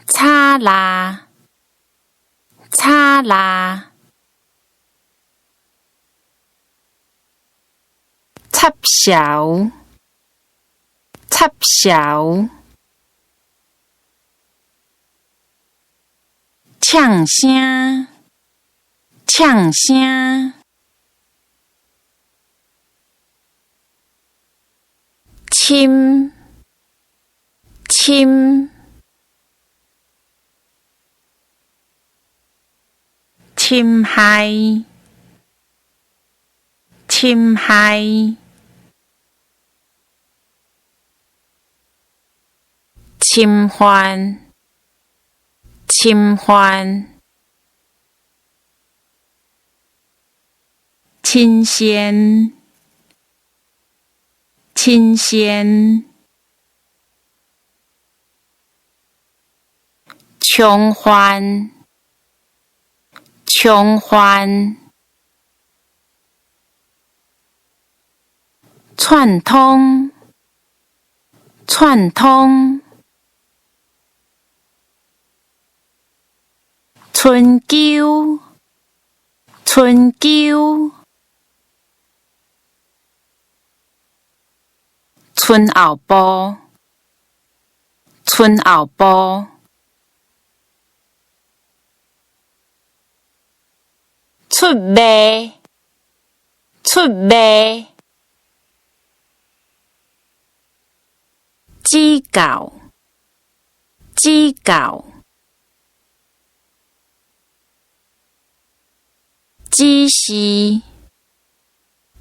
炒蜊，炒蜊。插潲，插潲。嗆聲，嗆聲。深，深。侵害，侵害。侵犯，侵犯。親鮮，親鮮。償還，償還。串通，串通。春秋，春秋。村後埔，村後埔。出賣，出賣。指教，指教。指示，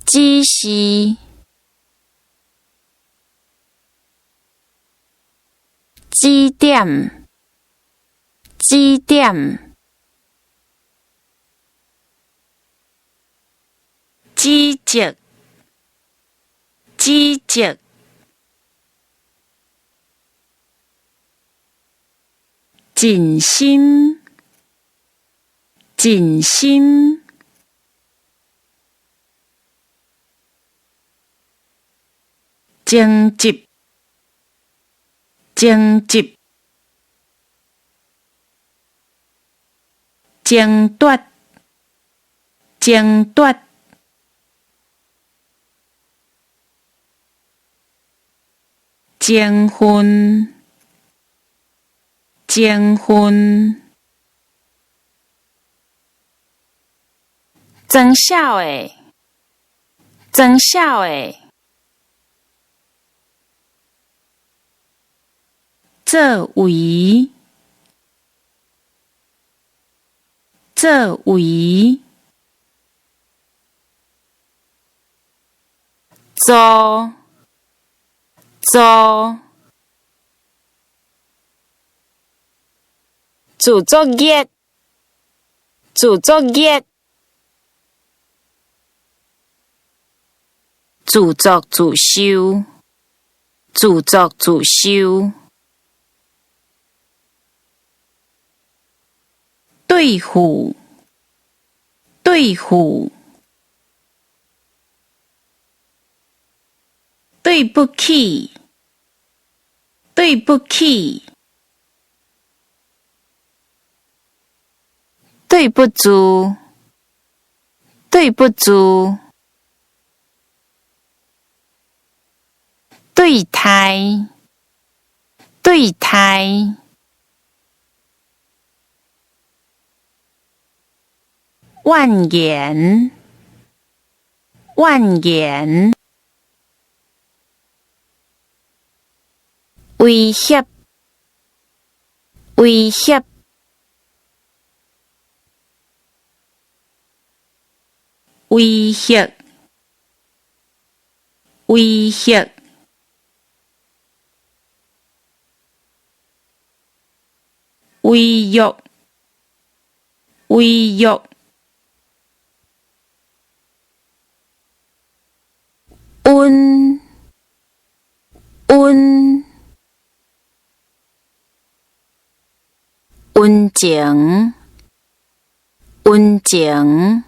指示。指點，指點。指責，指責。盡心，盡心。情節，情節。爭奪，爭奪。情分，情分。裝痟的，裝痟的。做為，做為。租，租。自作業，自作業。自作自受，自作自受。對付，對付。對不起，對不起。對不住，對不住。對待，對待。怨言，怨言。威脅，威脅。威嚇，威嚇。違約，違約。溫，溫。溫情，溫情。